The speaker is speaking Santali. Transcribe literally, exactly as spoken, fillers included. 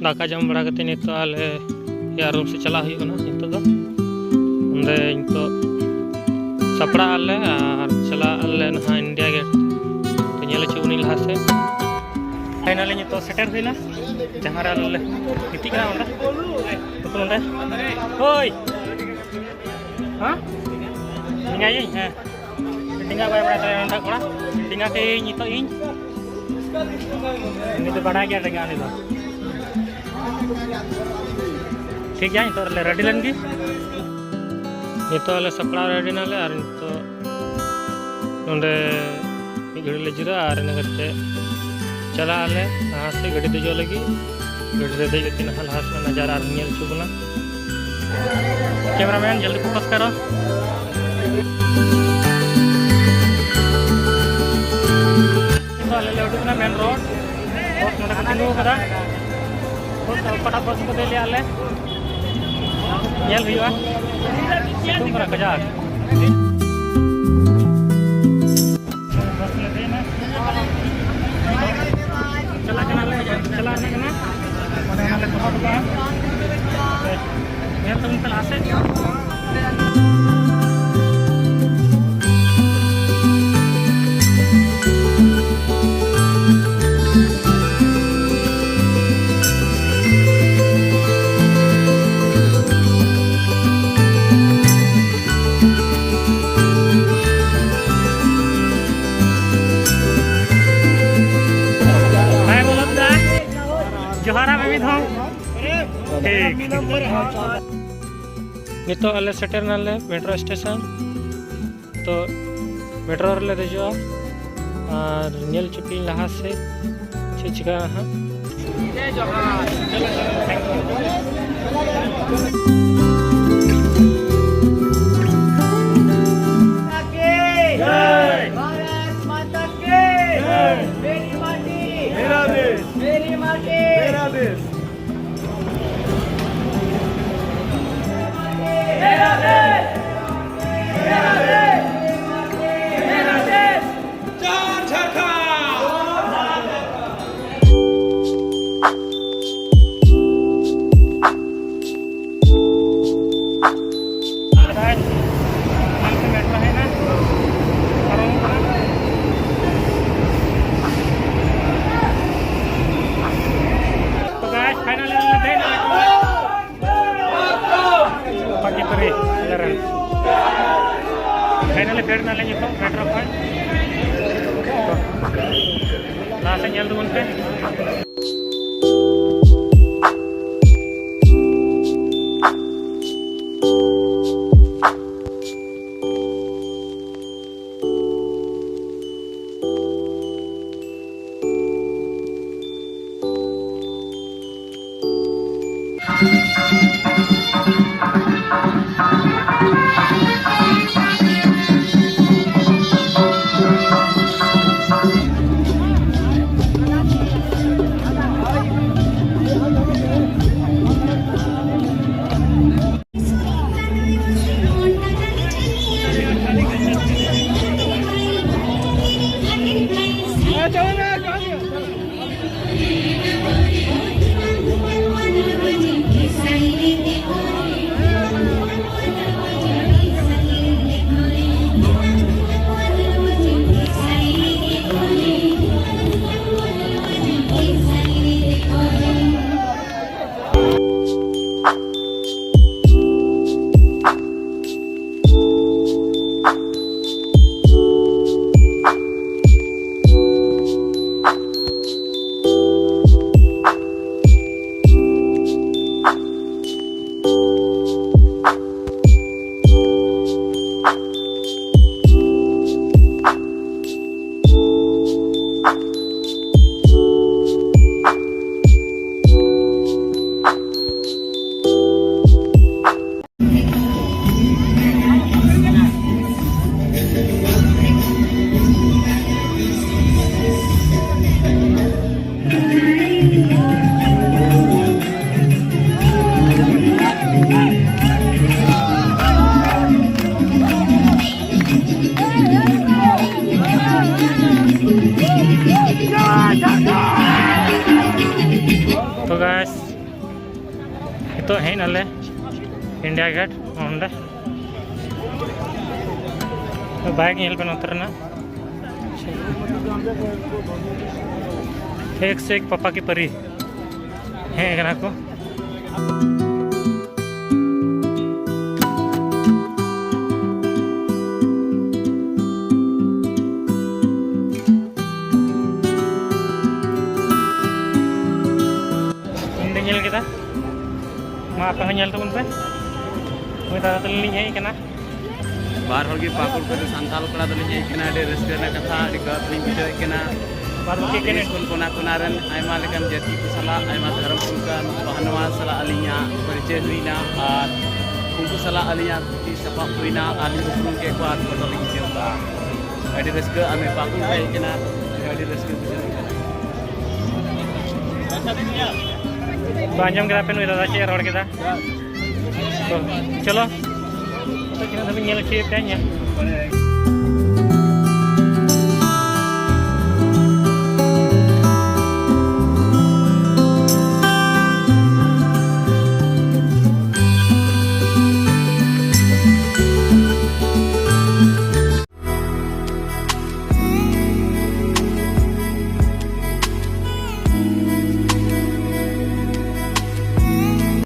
ᱫᱟᱠᱟ ᱡᱚᱢ ᱵᱟᱲᱟ ᱠᱟᱛᱮ ᱱᱤᱛᱚᱜ ᱟᱞᱮ ᱭᱟᱜ ᱨᱩᱢ ᱥᱮᱫ ᱪᱟᱞᱟᱜ ᱦᱩᱭᱩᱜ ᱠᱟᱱᱟ᱾ ᱱᱤᱛᱚᱜ ᱫᱚ ᱚᱸᱰᱮ ᱱᱤᱛᱚᱜ ᱥᱟᱯᱲᱟᱜ ᱟᱞᱮ ᱟᱨ ᱪᱟᱞᱟᱜ ᱟᱞᱮ ᱱᱟᱦᱟᱜ ᱤᱱᱰᱤᱭᱟ ᱜᱮᱴ᱾ ᱛᱚ ᱧᱮᱞ ᱦᱚᱪᱚ ᱵᱚᱱᱤᱧ ᱞᱟᱦᱟ ᱥᱮᱫ᱾ ᱯᱷᱟᱭᱱᱟᱞᱤ ᱱᱤᱛᱚᱜ ᱥᱮᱴᱮᱨ ᱦᱩᱭᱱᱟ, ᱡᱟᱦᱟᱸ ᱨᱮ ᱟᱞᱮ ᱞᱮ ᱜᱤᱛᱤᱡ ᱠᱟᱱᱟ ᱚᱸᱰᱮ᱾ ᱱᱩᱠᱩ ᱱᱚᱸᱰᱮ, ᱦᱳᱭ, ᱦᱮᱸ, ᱢᱮᱱᱟᱭᱟᱹᱧ, ᱦᱮᱸ᱾ ᱰᱮᱸᱜᱟ ᱵᱟᱭ ᱵᱟᱲᱟᱭ ᱛᱟᱞᱮᱭᱟ ᱱᱚᱰᱮ ᱠᱚᱲᱟ᱾ ᱰᱮᱸᱜᱟ ᱛᱮ ᱱᱤᱛᱚᱜ ᱤᱧ᱾ ᱩᱱᱤ ᱫᱚ ᱵᱟᱲᱟᱭ ᱜᱮᱭᱟ ᱰᱮᱸᱜᱟ ᱩᱱᱤ ᱫᱚ᱾ ᱴᱷᱤᱠ ᱜᱮᱭᱟ, ᱱᱤᱛᱚᱜ ᱞᱮ ᱨᱮᱰᱤ ᱞᱮᱱ ᱜᱮ᱾ ᱱᱤᱛᱚᱜ ᱞᱮ ᱥᱟᱯᱲᱟᱣ ᱨᱮᱰᱤ ᱱᱟᱞᱮ ᱟᱨ ᱱᱤᱛᱚᱜ ᱱᱚᱰᱮ ᱢᱤᱫ ᱜᱷᱟᱹᱲᱤᱡ ᱞᱮ ᱡᱤᱨᱟᱹᱜᱼᱟ ᱟᱨ ᱤᱱᱟᱹ ᱠᱟᱛᱮ ᱪᱟᱞᱟᱜ ᱟᱞᱮ ᱞᱟᱦᱟ ᱥᱮᱫ ᱜᱟᱹᱰᱤ ᱫᱮᱡᱚᱜ ᱞᱟᱹᱜᱤᱫ᱾ ᱜᱟᱹᱰᱤ ᱨᱮ ᱫᱮᱡ ᱠᱟᱛᱮ ᱱᱟᱦᱟᱜ ᱞᱟᱦᱟ ᱥᱮᱫ ᱱᱟᱡᱟᱨᱟ ᱟᱨᱦᱚᱸ ᱧᱮᱞ ᱦᱚᱪᱚ ᱵᱚᱱᱟ᱾ ᱠᱮᱢᱮᱨᱟᱢᱮᱱ, ᱡᱚᱞᱫᱤ ᱯᱷᱳᱠᱟᱥ ᱠᱟᱨᱚ᱾ ᱱᱤᱛᱚᱜ ᱟᱞᱮ ᱞᱮ ᱩᱰᱩᱠ ᱮᱱᱟ ᱢᱮᱱ ᱨᱳᱰ᱾ ᱵᱚᱥ ᱱᱚᱰᱮ ᱠᱚ ᱛᱤᱸᱜᱩ ᱟᱠᱟᱫᱟ᱾ ᱵᱚᱥ, ᱚᱠᱟᱴᱟᱜ ᱵᱚᱥ ᱠᱚ ᱫᱮᱡ ᱞᱮᱭᱟ ᱟᱞᱮ? ᱧᱮᱞ ᱦᱩᱭᱩᱜᱼᱟ᱾ ᱥᱤᱛᱩᱝ ᱠᱟᱱᱟ ᱠᱟᱡᱟᱠ᱾ ᱵᱚᱥ ᱞᱮ ᱫᱮᱡ ᱮᱱᱟ᱾ ᱪᱟᱞᱟᱜ ᱠᱟᱱᱟᱞᱮ, ᱪᱟᱞᱟᱜ ᱠᱟᱱᱟ᱾ ᱚᱸᱰᱮ ᱚᱱᱟ ᱞᱮ ᱫᱚᱦᱚ ᱦᱚᱴᱚ ᱠᱟᱜᱼᱟ᱾ ᱧᱮᱞ ᱛᱟᱵᱚᱱ ᱯᱮ ᱞᱟᱦᱟ ᱥᱮᱫ᱾ ᱦᱮᱸ, ᱵᱚᱞᱚ ᱫᱟ᱾ ᱡᱚᱦᱟᱨ ᱟᱯᱮ ᱢᱤᱫ ᱫᱷᱟᱣ᱾ ᱴᱷᱤᱠ᱾ ᱱᱤᱛᱚᱜ ᱟᱞᱮ ᱥᱮᱴᱮᱨ ᱱᱟᱞᱮ ᱢᱮᱴᱨᱳ ᱥᱴᱮᱥᱚᱱ᱾ ᱛᱚ ᱢᱮᱴᱨᱳ ᱨᱮᱞᱮ ᱫᱮᱡᱚᱜᱼᱟ ᱟᱨ ᱧᱮᱞ ᱦᱚᱪᱚ ᱯᱮᱭᱟᱹᱧ ᱞᱟᱦᱟ ᱥᱮᱫ ᱪᱮᱫ ᱪᱤᱠᱟᱹᱜᱼᱟ ᱦᱟᱸᱜ᱾ ᱡᱚᱦᱟᱨ। भारत माता की जय। मेरी माटी, मेरा देश। मेरी माटी, मेरा देश। ᱛᱚ ᱜᱟᱭᱥ, ᱱᱤᱛᱚᱜ ᱦᱮᱡ ᱱᱟᱞᱮ ᱤᱱᱰᱤᱭᱟ ᱜᱮᱴ᱾ ᱚᱸᱰᱮ ᱵᱟᱭᱤᱠ ᱧᱮᱞ ᱯᱮ ᱱᱚᱛᱮ ᱨᱮᱱᱟᱜ᱾ ᱮᱠ ᱥᱮ ᱮᱠ ᱯᱟᱯᱟ ᱠᱤ ᱯᱟᱨᱤ ᱦᱮᱡ ᱠᱟᱱᱟ ᱠᱚ᱾ ᱟᱯᱮ ᱦᱚᱸ ᱧᱮᱞ ᱛᱟᱵᱚᱱ ᱯᱮ᱾ ᱦᱳᱭ, ᱫᱟᱫᱟ ᱛᱟᱹᱞᱤᱧ ᱞᱤᱧ ᱦᱮᱡ ᱟᱠᱟᱱᱟ᱾ ᱵᱟᱨ ᱦᱚᱲ ᱜᱮ ᱯᱟᱹᱠᱩᱲ ᱠᱷᱚᱱ ᱫᱚ ᱥᱟᱱᱛᱟᱲ ᱠᱚᱲᱟ ᱫᱚᱞᱤᱧ ᱦᱮᱡ ᱟᱠᱟᱱᱟ᱾ ᱟᱹᱰᱤ ᱨᱟᱹᱥᱠᱟᱹ ᱨᱮᱱᱟᱜ ᱠᱟᱛᱷᱟ, ᱟᱹᱰᱤ ᱜᱚᱨᱚᱵᱽ ᱞᱤᱧ ᱵᱩᱡᱷᱟᱹᱣᱮᱫ ᱠᱟᱱᱟ᱾ ᱵᱟᱨ ᱦᱚᱲ ᱜᱮ ᱥᱠᱩᱞ ᱠᱚᱱᱟ ᱠᱚᱱᱟ ᱨᱮᱱ ᱟᱭᱢᱟ ᱞᱮᱠᱟᱱ ᱡᱟᱹᱛᱤ ᱠᱚ ᱥᱟᱞᱟᱜ, ᱟᱭᱢᱟ ᱫᱷᱚᱨᱚᱢ ᱠᱚ ᱥᱟᱞᱟᱜ ᱱᱚᱣᱟ ᱥᱟᱞᱟᱜ ᱟᱹᱞᱤᱧᱟᱜ ᱯᱚᱨᱤᱪᱚᱭ ᱦᱩᱭᱱᱟ ᱟᱨ ᱩᱱᱠᱩ ᱥᱟᱞᱟᱜ ᱟᱹᱞᱤᱧᱟᱜ ᱛᱤ ᱥᱟᱯᱟᱵ ᱦᱩᱭᱱᱟ ᱟᱨ ᱞᱤᱧ ᱩᱯᱨᱩᱢ ᱠᱮᱫ ᱠᱚᱣᱟ ᱟᱨ ᱜᱚᱨᱚᱵᱽ ᱞᱤᱧ ᱵᱩᱡᱷᱟᱹᱣ ᱠᱟᱜᱼᱟ᱾ ᱟᱹᱰᱤ ᱨᱟᱹᱥᱠᱟᱹ, ᱟᱨ ᱱᱩᱭ ᱯᱟᱹᱠᱩᱲ ᱦᱮᱡ ᱠᱟᱱᱟ, ᱟᱹᱰᱤ ᱨᱟᱹᱥᱠᱟᱹ ᱵᱩᱡᱷᱟᱹᱣ ᱠᱟᱱᱟ᱾ ᱛᱚ, ᱟᱸᱡᱚᱢ ᱠᱮᱫᱟ ᱯᱮ ᱱᱩᱭ ᱫᱟᱫᱟ ᱪᱮᱫ ᱮ ᱨᱚᱲ ᱠᱮᱫᱟ? ᱛᱚ, ᱪᱚᱞᱚ, ᱛᱤᱱᱟᱹᱜ ᱫᱷᱟᱹᱵᱤᱡ ᱧᱮᱞ ᱦᱚᱪᱚᱭᱮᱫ ᱯᱮᱭᱟ, ᱧᱮᱞ᱾